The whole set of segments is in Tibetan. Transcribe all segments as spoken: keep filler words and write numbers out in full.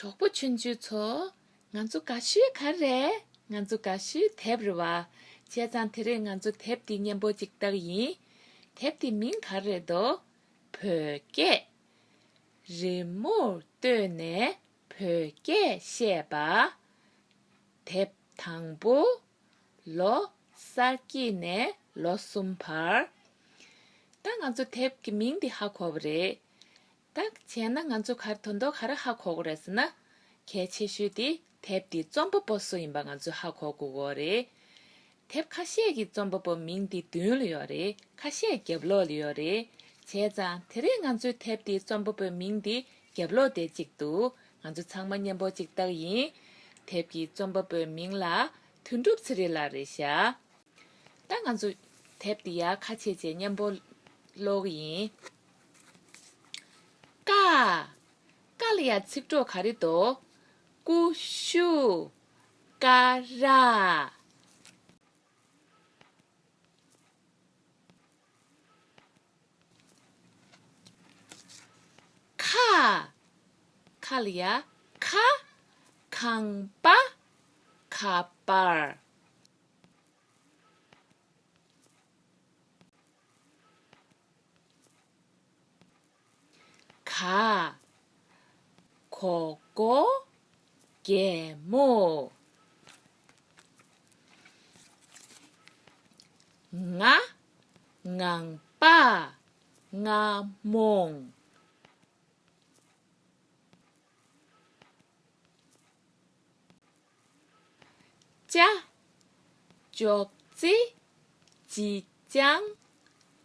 གྲོགས་པོ་ཆུང་ཆུང་ཚོ། ང་ཚོ་དགའ་ཤོས་ག་རེ་རེད། ང་ཚོ་དགའ་ཤོས་དེབ་རེད་བ། བྱས་ཙང་དེ་རིང་ང་ཚོ་དེབ་འདི་སྙན་པོ་ཅིག་ལྟ་གི་ཡིན། དེབ་འདི་མིང་ག་རེ་རེད་དོ། བོད་སྐད། རི་མོར་ལྟོས་ནས་བོད་སྐད་བཤད་པ། དེབ་དང་པོ། ལོ་གསར་སྐྱེས་ནས་ལོ་གསུམ་བར། ད་ང་ཚོ་དེབ་ཀྱི་མིང་འདི་ཧ་གོ་བ་རེད། ད་བྱས་ན་ང་ཚོ་ག་རེ་དོན་དག་ག་རེ་ཧ་གོ་དགོས་རེད་ཟེར་ན། གལ་ཆེ་ཤོས་དེ་དེབ་འདི་རྩོམ་པ་པོ་སུ་ཡིན་པ་ང་ཚོས་ཧ་གོ་དགོས་ཀྱི་ཡོད་རེད། དེབ་ཁ་ཤས་ཀྱི་རྩོམ་པ་པོའི་མིང་འདི་མདུན་ལ་ཡོད་རེད། ཁ་ཤས་རྒྱབ་ལོགས་ལ་ཡོད་རེད། བྱས་ཙང་དེ་རིང་ང་ཚོའི་དེབ་འདིའི་རྩོམ་པ་པོའི་མིང་འདི་རྒྱབ་ལོགས་དེ་གཅིག་འདུག་ང་ཚོ་ཚང་མ་མཉམ་པོ་གཅིག་ལྟ་གི་ཡིན། དེབ་ཀྱི་རྩོམ་པ་པོའི་མིང་ལ་དོན་གྲུབ་ཚེ་རིང་ལགས་རེད་ཤག་ད་ང་ཚོ་དེབ་འདི་ཡར་ཁ་ཕྱེ་བྱས་མཉམ་པོ་ཀློག་གི་ཡིན། ཀ། ཀ་ལ་ཡ་ཚིག་གྲོགས་ག་རེ་འདུག་ཀུ་ཤུ། ཀ་ར། ཁ། ཁ་ལ་ཡ་ཁ། ཁང་པ། ཁ་པར། ག། གོ་གོ། གད་མོ། ང་། ངང་པ། ང་རྨོངས། ཅ། ཅོག་ཙེ། ཅི་ཅང་།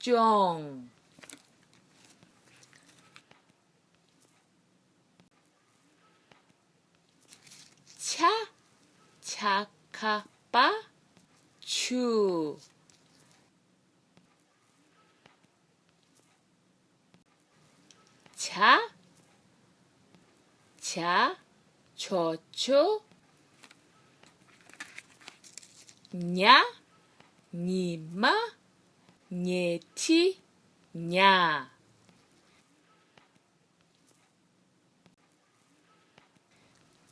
ཅོང་། ཆ། ཆ་ཁ་པ། ཆུ། ཇ། ཇ། ཇོ་ཇོ། ཉ། ཉི་མ། ཉལ་ཁྲི། ཉ།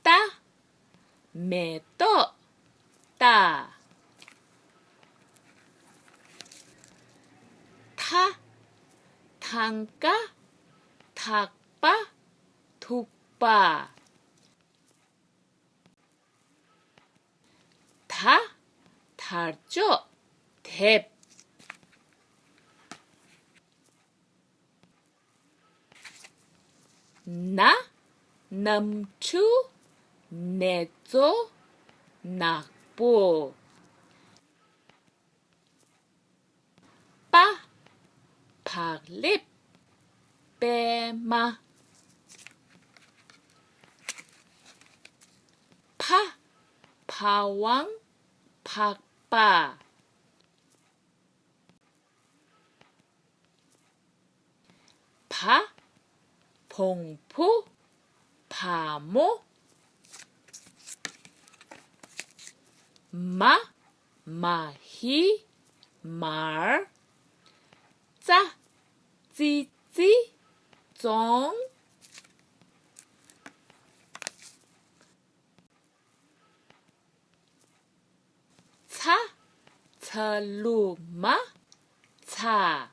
ཏ། མེ་ཏོག་ཏ། ཐ། ཐང་ཀ་ཐག་པ། ཐུག་པ། ད། དར་ལྕོག་དེབ། ན། གནམ་གྲུ། ནེ་ཙོ། ནག་པོ། པ། བག་ལེབ། པད་མ། ཕ། ཕ་ཝང་། ཕག་པ། བ། བོང་བུ། བ་མོ། མ། མ་ཧི། མར། ཙ། ཙི་ཙི། ཙོང་། ཚ། ཚ་ལུ་མ། ཚ།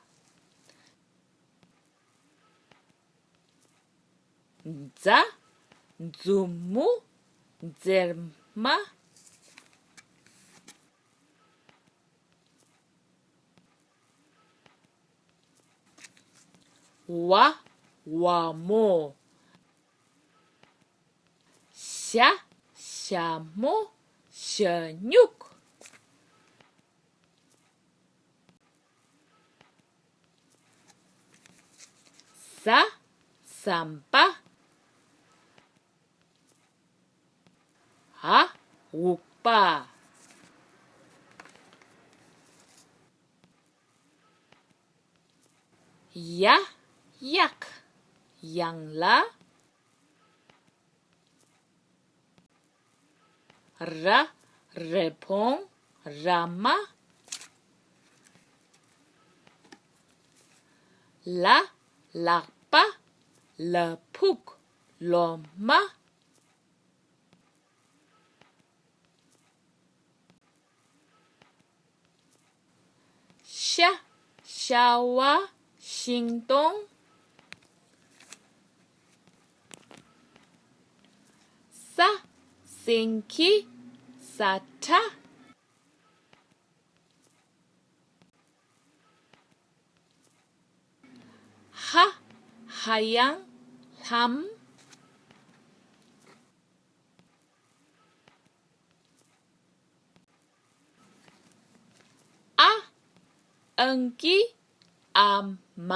ཛ། མཛུབ་མོ། ཛེར་མ། ཝ། ཝ་མོ། ཞ། ཞྭ་མོ། ཞྭ་སྨྱུག། ཟ། ཟམ་པ། འ། འུག་པ། ཡ། གཡག་ཡང་ལ། ར། རི་བོང་། ར་མ། ལ། ལག་པ། ལ་ཕུག་ལོ་མ། བྱ་བ་ཤིང་སྡོང་། ས། སེང་གེ་ས་ཁྲ། ཧ། ཧ་ཡང་ལྷམ། ཨ། ཨང་ཀི་ཨ་མ།